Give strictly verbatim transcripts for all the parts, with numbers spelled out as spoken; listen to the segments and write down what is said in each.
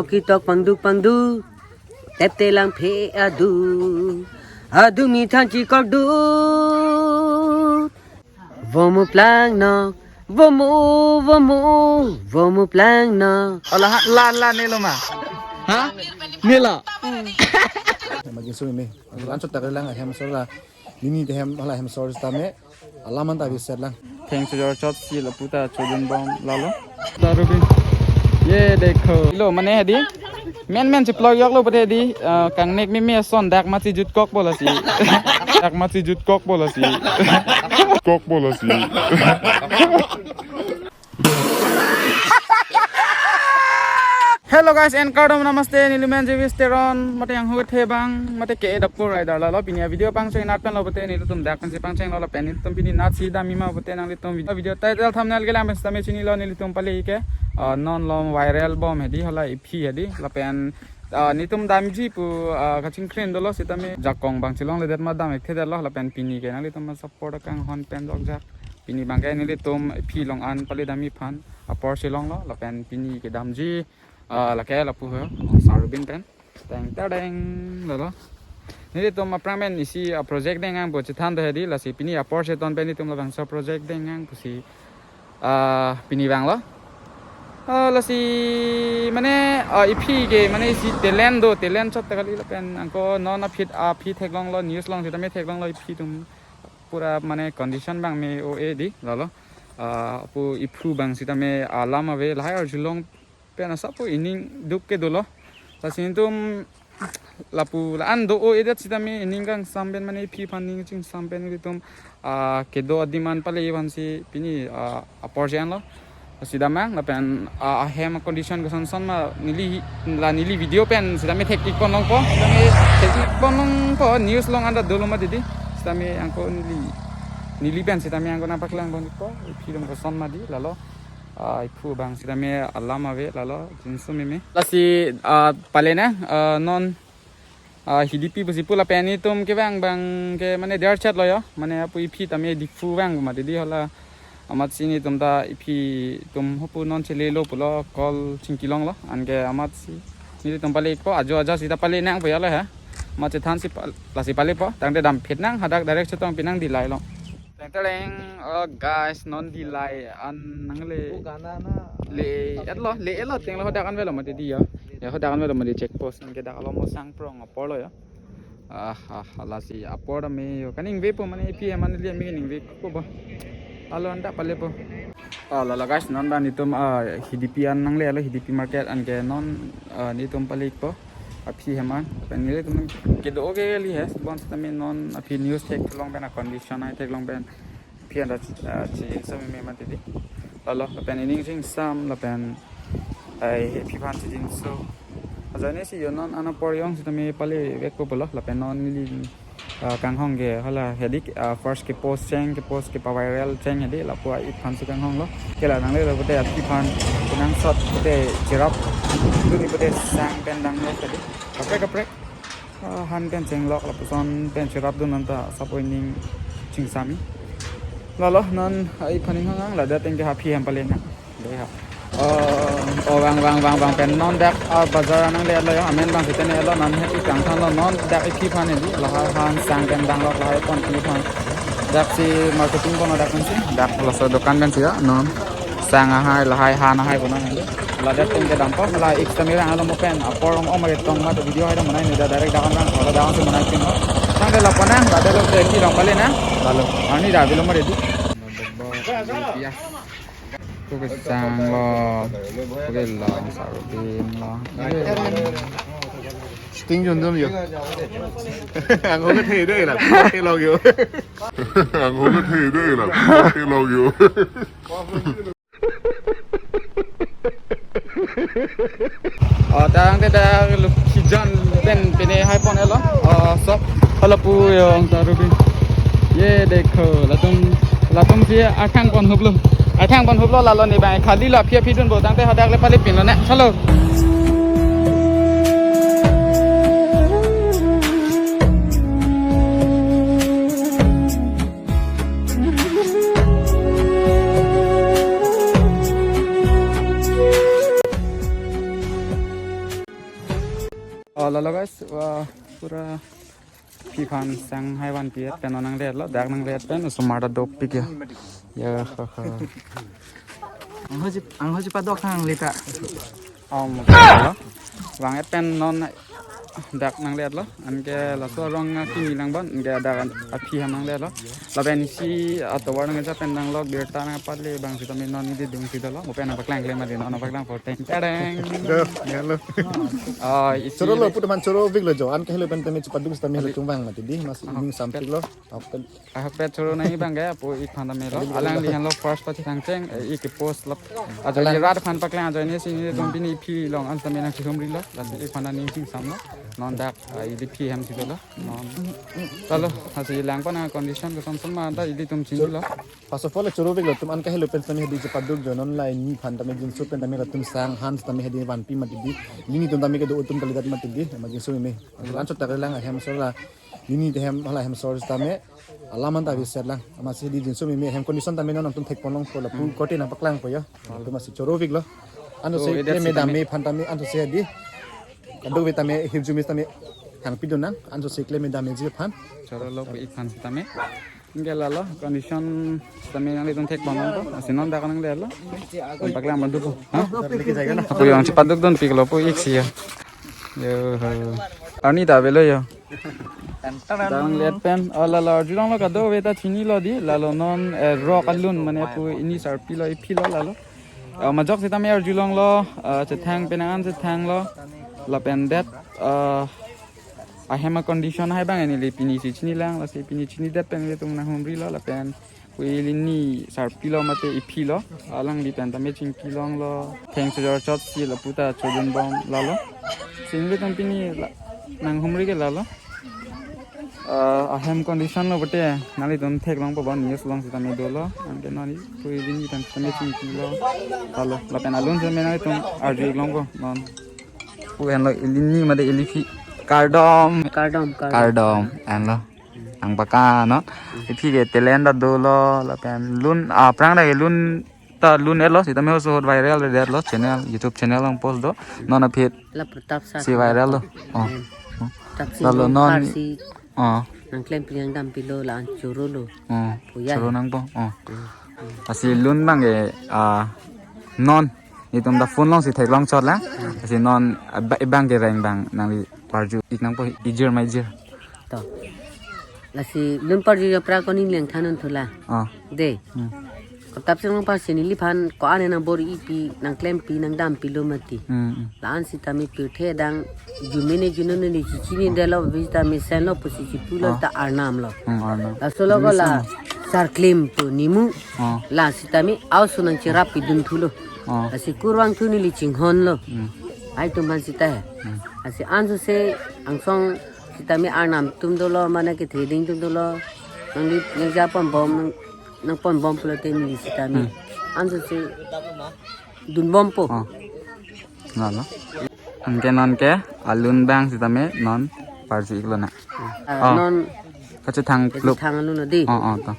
Kitok pangdu pangdu, tepte langphe adu. Adu mi thanchi kordu. Vomu plangno, vomu, vomu, vomu plangno. Ola ha, la, la, nelo ma. Ha? Nelo. Magin sumi me. Lan chot tak lang ahem sor la. Nini te hem hala hem sor sitame. Alam anta biset lang. Thanks to your chot si lapu ta chodun bom lalo. Tarubi. Ye dekho. Lo mane hedi. Men men chiplok yok lo pute di, ah, kangnek mimi ason dak mati jut kok bola si. Dak mati jut kok bola si. Kok bola si. Hello guys, and kardom namaste, neli men Jewish Teron, mate yang huet hebang, mate ke dapur rider lalo, pini a video pangcheng nat pen lo pute, nelitum dak pen si pangcheng lo, lapen nelitum pini nat si dam ima pute, nanglitum video, video title thumbnail ke lang pen sitame chinilo, nelitum pale ke, ah, non lom viral bom hedi, hala iphi hedi, lapen, ah, nelitum damji pu, ah, kachingkrin dolo sitame jakong bang chelongledet ma dam ekthe detlo, lapen pini ke nanglitum support akanghon pen jokjak. Pini bangke nelitum iphi long an pale dam iphan apor chelonglo lapen pini kedamji, ah, lake lapu ho, Sarubin pen. Teng teng lalo. Nelitum aphrang pen isi, ah, project deng ang bo chethan do hedi lasi pini apor cheton pen nelitum labangso project deng ang pusi, ah, pini vanglo. Ah, lasi mane, ah, iphi ke mane isi talent do, talent chot ta kali lapen angko non aphi aphi theklonglo, news long sitame theklonglo iphi tum pura mane condition bang me o e di lalo. Ah, pu iphu bang sitame alam ave lahai arjulong pen asapu ining duk ke dolo. Lasi nelitum lapu la an do o edet sitame ining kangsam pen mane iphi aphan ning chingsam pen nelitum, ah, kedo adim an pale iphan si pini, ah, apor jen lo. Lasi damang lapen, ah, ahem condition koson son ma neli la neli video pen sitame thek ik pon longpo, sitame thek ik pon longpo, news long anda dolo ma didi. Sitame angko neli, neli pen sitame angko nangpaklang pon ikpo, iphi dong koson ma di lalo. Ah, iphu bang sitame alam ave lalo jinso meme. Lasi, ah, pale na, ah, non ah, Hidipi pusi pu lapen nelitum kevang bang ke mane der chat lo yo, mane apu iphi tame Diphu vang ma didi hala amat si nelitum ta iphi tum hopu non chelelo pulo call chingkilonglo, anke amat si nelitum pale ikpo ajo ajo sita pale nangpo ya lo ha, amat chethan si pa-, lasi palepo, tangte dam phit nang hadak direct chetong pinang Dillai lo. Teng teng, oh guys, non Dillai an nangle. Oh, gana na. Le-et lo, le-et lo, tenglo hadak an velo mati di yo. Ya hadak an velo mati check post, anke dak alo mo sang prong apor lo yo. Ah, ah, lasi apor ta me yo. Kaningvepo mane iphi aman li me ningvepo ba. Alo anta palepo. Ah, lalo guys, non ta nelitum, ah, Hidipi an nangle lo, Hidipi market anke non, ah, nelitum pale ikpo. Aphi hem an, pen nelitum kedo ke li he, bon sitame non aphi news theklong pen a condition ai theklong pen aphi anta, ah, chinso meme mati di. Lalo, lapen ining chingsam, lapen ai aphi aphan chinso. Ajoine si yo non an apor jong sitame pale vekpo pulo, lapen non neli, ah, kanghong ke hala hedi, ah, first ke post cheng, ke post kepa viral cheng hedi, lapu a-iphan si kanghong lo. Ke la nangle lo pute aphi aphan kenangsot pute cherap, duni pute sang pen dang lo hedi. Kaprek kaprek. Ah, han pen chenglok lapuson pen cherap dun anta sapo ining chingsami. Lalo non, ah, iphan inghang ang ladak tengke aphi hem pale na. Dei ha. Oh, oh, vang, vang, vang, vang, pen non dak, ah, bazar nangle lo yo, amen bang sitene lo, non he ikang than lo, non dak iphi aphan hedi, lahai han sang pen dang lo, lahai pon iphi aphan. Dak si marketing pon dak pen si, dak laso dokan pen si ya, non. Sang ahai, lahai han ahai pon hedi. Ladak tengke dampo, la ik sitame rang lo mo pen, apor ong om age tong ma to video hai dam nai ne da direct dak an rang, la dak an si manai pin lo. Tangte lapu nang, ladak lo te iphi long pale na, lalo. Ani da bilo ma ready. Yes. Ko ke sang lo, ko ke long Sarubin lo. Sting jun jun yo. Ang ko ke the de la, the lo yo. Ang ko ke the de la, the lo yo. Oh, tangte dak lo hijan pen pine hai pon lo. Oh, sok. Hala pu yo Sarubin. Ye dekho, latum, latum si akhang pon huplo. Akhang pon huplo lalo ne bang khali lo aphi aphi dunpo tangte hadak le pale pin lo ne. Chalo. Oh, lalo guys, wah, pura aphi aphan sang hai vanpi et pen nangle-etlo, dak nangle-et pen osomar ta dopik ya. Ya, ha, ha. Ang hoji, ang hoji padok hang lita. Om, lo. Vang-et pen non dak nangle-etlo. Anke laso arong akimi lang bon, anke dak aphi aphan nangle-etlo. Lapen isi atovar nangja pen nanglok birta nangpale abang sitame non neli dungsi dolo. Mo pen nangpaklang klem mati, non nangpaklang po, teng tereng. Yo, ya lo. Oh, isi. Choro lo, putu man choro vik lo jo. An kahelo pen tame chepaduk sitame helo tungvang mati di, mas ining sampik lo. Open. Ahok pet choro nangji abang ke, apo ik aphan tame lo. Alanglihan lo first pachethang cheng, eh, ik ke post lo. Ajoine rat aphan paklang, ajoine si nelitum pini aphi along an tame nangchihumri lo. Lasi ik aphan nangning chingsam lo. Non dak, ah, ili aphi hem si dolo. Non. Lalo, lasi lang pana condition koson son ma ta ilitum chinilo. First of all, choro vik lo, tum an kahelo pen tame hedi chepaduk jo, non la neli aphan tame jinso pen tame latum sang han tame hedi vanpi mati di. Nelitum tame kedo atum kalidet mati di. Ma jinso meme. Anchot ta lang ahem so la. Neli te hem, hala hem sor tame. Alam an ta biset lang. Amatsi di jinso meme hem condition tame non nangtum thekpon longpo lapu korte nangpaklangpo ya. Latum amatsi choro vik lo. Anso, oh, si ida klem si tame dame aphan tame anso si di. Kadokave tame hirjume tame hangpi dun nang. Anso si klem dame ji aphan. Choro lo pu ik aphan sitame. Anke lalo condition sitame nanglitum thekpon longpo. Amatsi non dak nangle-etlo. Paklang abang dukpo. Ha? Apo yang chepaduk dunpiklo pu ik si ya. Yo, ho. Arni ta avelo yo. Dak nangle-et pen. Oh, lalo arjulonglo, kadokave ta chinilo di. Lalo non, eh, rock alun mane pu ili sarpilo, iphilo lalo. Eh, majok sitame arjulonglo, eh, chethang penang an chethanglo. Lapen det, eh, ahem acondition hai abang neli pini si chinilang, lasi pini chinidet pen nelitum nanghumrilo, lapen pu ili ni sarpilo mate iphilo, alangli pen tame chingkilonglo, theng chojor chot si lapu ta chodunbom lalo. Si nelitum pini la, nanghumri ke lalo. Ah, ahem condition lo pute, nanglitum theklongpo bon news along sitame dolo, anke non pu ili ni pen tame chingkilo. Lalo, lapen alun sitame nanglitum arju-ik longpo, non. Pu henlo ili ni mate ili aphi, kardom. Kardom, kardom. Kardom, henlo. Nangpaka, no? Iphi ke talent ta dolo, lapen lun, ah, aphrang ta ke lun ta lun-etlo, sitame oso ahut viral-det lo, channel, YouTube channel along post do. Non aphi La Pratap si Sar viral lo. Oh. Hmm. Pratap Sar Lalo Rongphar non si Oh. nangklempi nangdampilo la-an choro lo. Oh. Puya. Choro nangpo. Oh. Hmm. Lasi lun abang ke, ah, non. Nelitum ta phone along si theklong chot lang. Hmm. Lasi non, ah, ba-, abang ke reng abang nangli parju-ik nangpo, ijir ma ijir. To. Lasi lun parju apra ko ning leng thanun thula. Oh. De. Hmm. Pratap Sar Rongphar si neliphan ko-an nang bor-ipi, nangklempi, nangdampilo mati. Hmm, hmm. La-an sitame pirthe adang jumene junone ni chichinidetlo, vis ta mesenlo pusi chipulo Oh. ta arnam lo. Hmm, arnam. Laso lo ko la Mesenlo. Sar klem pu nimu. Oh. La sitame aoso nangcherappi dunthulo. Oh. Lasi kurvangthu neli chinghonlo. Hmm. Haitum aphan sita he. Hmm. Lasi anso si angsong sitame arnam atum dolo, mane kethe ding atum dolo. Nangli nangja ponbom, nang, nangponbom pulote neli sitame. Hmm. Anso si dunbompo. Oh. Lalo. Anke non ke alun abang sitame non parju-iklo na. Ah, Oh. non Kachethang plup. kachethang alun lo di. Oh, oh, to.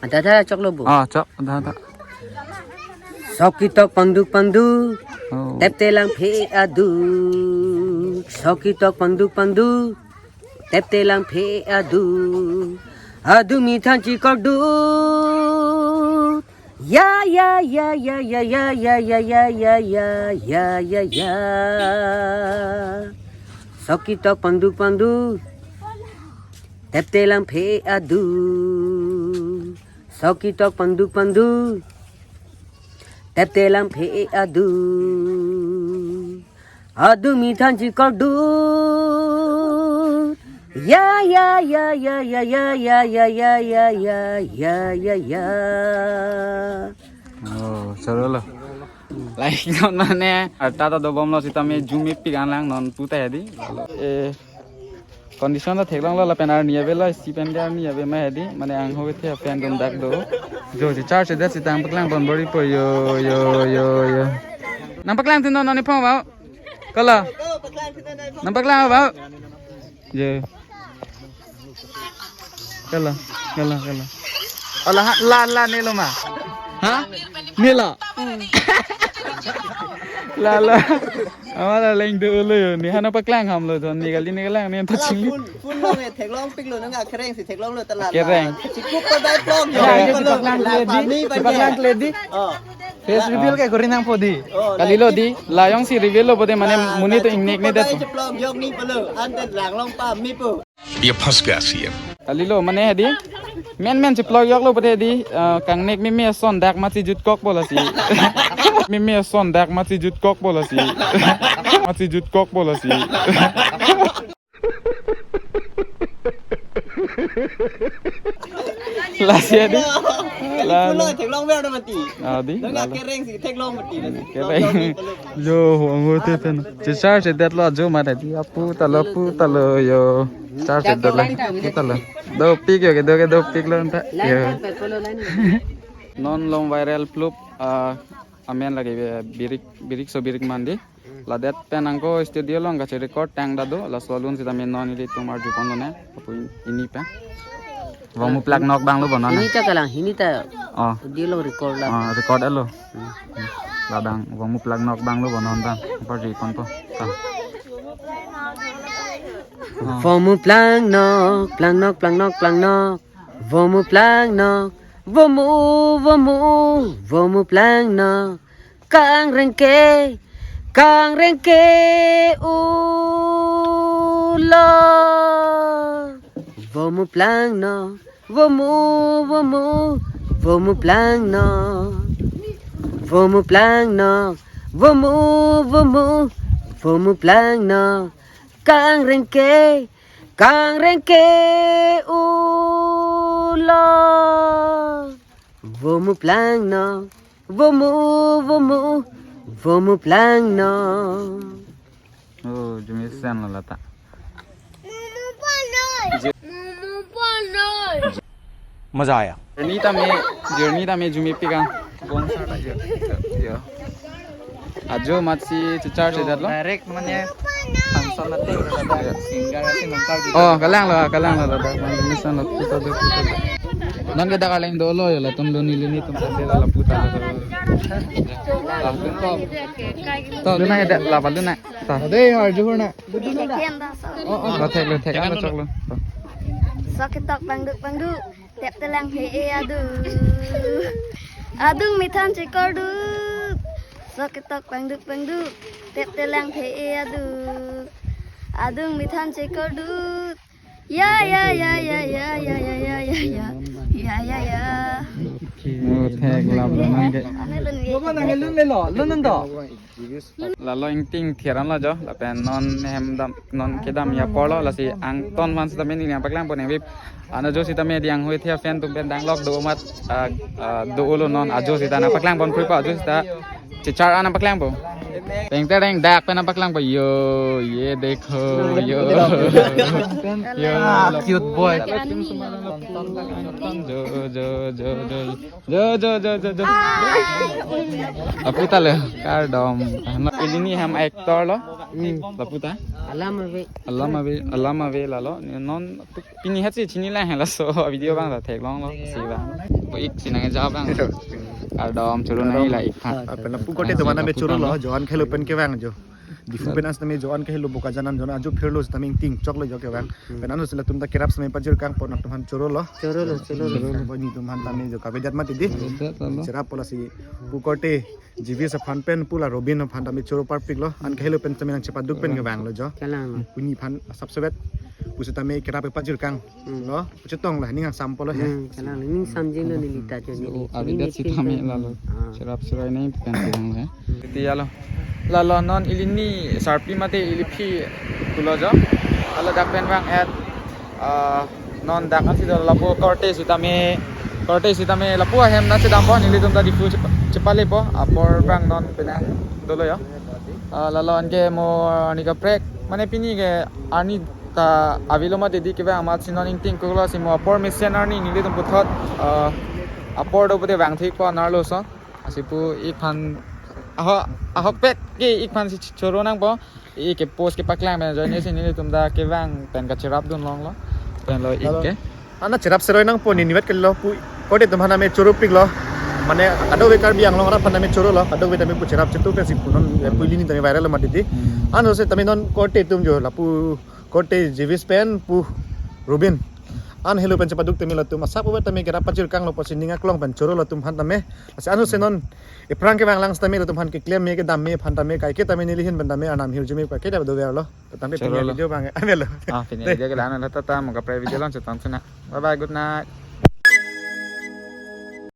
Ada ada choklo bu. Oh, chok, ada, ada. Sok ketok pangduk pangduk. Oh. Tepte langphe aduk. Sok ketok pangduk pangduk. Tepte langphe aduk. Aduk mi thanchi korduk. Ya, ya, ya. Sok ketok pangduk pangduk. Tepte langphe aduk. Sok ketok pangduk pangduk. Tepte langphe aduk. Aduk mi thanchi korduk. Ya, ya, ya. Oh, choro lo. Like non mane, arta ta dobomlo sitame jumepik an lang non puta hedi. Eh, condition ta theklonglo lapen arni avelo, isi pen ke arni ave ma hedi, mane ang ho kethe pen dum dak do. Jo, si charge det sitame paklang pon bor-ipo yo, yo, yo, yo. Nangpaklangthu non, non iphong ba. Kala. Nangpaklang ba. Yo. Kala, kala, kala. Ala ha, la, la nelo ma. Ha? Nelo. La, la. Amat alang dolo yo, ne hana paklang ham lo, ton ne kali ne kalang ne to chingli. Phone, phone lo ne theklong piklo, nang akereng si theklonglo ta la. Kereng. Chikup pa dai plong yo. Ya, ya, si paklang kle di, si paklang kle di. Oh. Face reveal ke kori nangpo di. Oh, kalilo di, la jongsi reveal lo pute mane monit to ingnek ne det. Chikup pa dai plong yo ni palo, ante langlong pame po. ये फंस गया CM. Kalilo mane hedi. Menmen cheplok joklo pute di, ah, kangnek meme ason dak masi jutkokpo lasi. Meme ason dak masi jutkokpo lasi. Masi jutkokpo lasi. Lasi hedi. Lalu. Pulo theklong ber mati. Ah, di, nang lalu. Kereng si theklong mati. Kereng. Yo, ho, ho, te, te. Chechar chedet lo ajo mati di. Apu ta lo, apu ta lo yo. Char chedet lo. Apu ta lo. Dopik yo, ke do ke dopik lo anta. Yo. Non long viral plup, ah, amen lake, eh, Birik, Birikso Birikman di. Ladet pen angko studio along kache record tang dado, laso alun sitame non ilitum arjupon lone, apu ini pen. Vong muplak nok abang lo bonon. Ini ta kalang, ini ta. Oh. Studio along record la. Oh, record lo. Hmm. Labang, vong muplak nok abang lo bonon bang. Apa ji konto? Ka. Oh. Vong muplak nok, plak nok, plak nok, plak nok. Vong muplak nok, vong mu, vong mu, vong muplak nok. Kangreng ke, kangreng ke ulo. Vong muplak nok, vong mu, vong mu, vong muplak nok. Vong muplak nok, vong mu, vong mu, vong muplak nok. Kangreng ke, kangreng ke ulo. Vong muplak nok, vong mu, vong mu, vong muplak nok. Oh, jumisen lo lata. Mumu panoi. Mumu panoi. मजा आया। Journey tame, journey tame jumipik an. Bonsar ta yo. Yo. Ajo amatsi chechar chedet lo. Direct mane function ating singer si nangkal di. Oh, kalang lo, kalang lo, ladak. Mane misan lo, puta do, puta do. Non ke dak alang dolo yo, latum do neli netum sate la puta lo. To, luna ya dak, la pa luna. To. Ade, har juhur na. Oh, oh. Lo thek, lo thek, ano chok lo. To. Sok ketok pangduk pangduk. Tep telang phe e adu. Adung methan chekor duk. Sok ketok pangduk pangduk. Tep telang phe e adu. Adung methan chekor duk. Ya, ya, ya. Ya, ya, ya. Oh, thek lap lo nang ke. Ane lun ye. Lo ba nang lun le lo, lun nang do. Lalo ingting thiran lo jo, lapen non hem dam, non kedam ya apor lo, lasi angton aphan sitame neli nangpaklangpo nangvip. Ano jo sitame diang hui thia fan tum pen danglok do amat, ah, ah, do ulo non ajo sita nangpaklangpon pui pa ajo sita chechar an nangpaklangpo. Teng tereng dak pen nangpaklangpo yo, ye dekho yo. Yo, cute boy. Jo, jo, jo, jo, jo. Jo, jo, jo, jo, jo. Apu ta le, kardom. Ano, ili ni hem actor lo. Hmm. Lapu ta? Alam ave. Alam ave, alam ave lalo. Non pini hat si chini lang laso video abang ta theklong lo si bang. Ko ik sinang ja bang. Kardom choro nai la ik pha. Ah, pen lapu kote to mana me choro lo, joan khelo pen kevang jo. Diphu pen an sitame joan kehelo Bokajan an joan ajo phirlo sitame ingting choklo jo kevang. Hmm. Pen an sila tum ta kerap sitame pajir kangpo nangtum aphan choro lo. Choro lo, choro lo. Choro lo, bo netum aphan tame jo kavedet mati di. Kavedet lo. Cherap po lasi pu korte G V S aphan pen pu la Robin aphan tame choro parpik lo. An kehelo pen tame nangchepaduk pen kevang lo jo. Kalang lo. Pini aphan asap sebet pu sitame kerap pajir kang. Hmm. Lo, chetong la, ning angsam po lo he. Hmm, kalang ning samjin lo neli ta jo neli. Oh, abidat sitame lalo. Ah. Cherap cheroi nai pen tirang lo he. Hmm. Iti ya lo. Lalo non ili ni sarpi mate ili phi pulo jo. Lalo dak pen vang et, ah, non dak an si do lapu korte sitame, korte sitame lapu ahem nangchedampo nelitum ta Diphu chepa-, chepalepo apor vang non pen dolo yo. Ah, lalo anke mo arni kaprek mane pini ke arni ta avelo mati di kevang amatsi non ingting koklo si mo apor mesen arni nelitum puthot, ah, apor do pute vangthik po narlo so. Lasi pu ik aphan aho, ahokpet ke ik aphan si choro nangpo. Ik ke post kepaklang pen ajoine si nelitum ta kevang pen kacherap dun longlo. Pen lo ik ke. Ana cherap cheroi nangpo neli vet kelo pu. Korte atum aphan tame choro piklo. Mane kadokave Karbi Anglong arat aphan tame choro lo, kadokave tame pu cherap chetu pensi punon, eh, puili ni tame viral lo mati di. Hmm. Anose tame non korte atum jo lapu korte Jevis pen pu Rubin. An helo pen chepaduk tame latum asap uwe tame kerap pachirkang lo pusi ning aklong pen choro latum aphan tame. Lasi anose non ephrang kevang lang tame latum aphan keklem me kedam me aphan tame kaike tame neli ahin pen tame arnam hirjume kaike ta dover lo. Tame Choro pini lo. Video bang. Avelo. Ah, pini Dei. Video ke la-an lo, tata, mo kaprek video along chetong chuna. Bye bye, good night.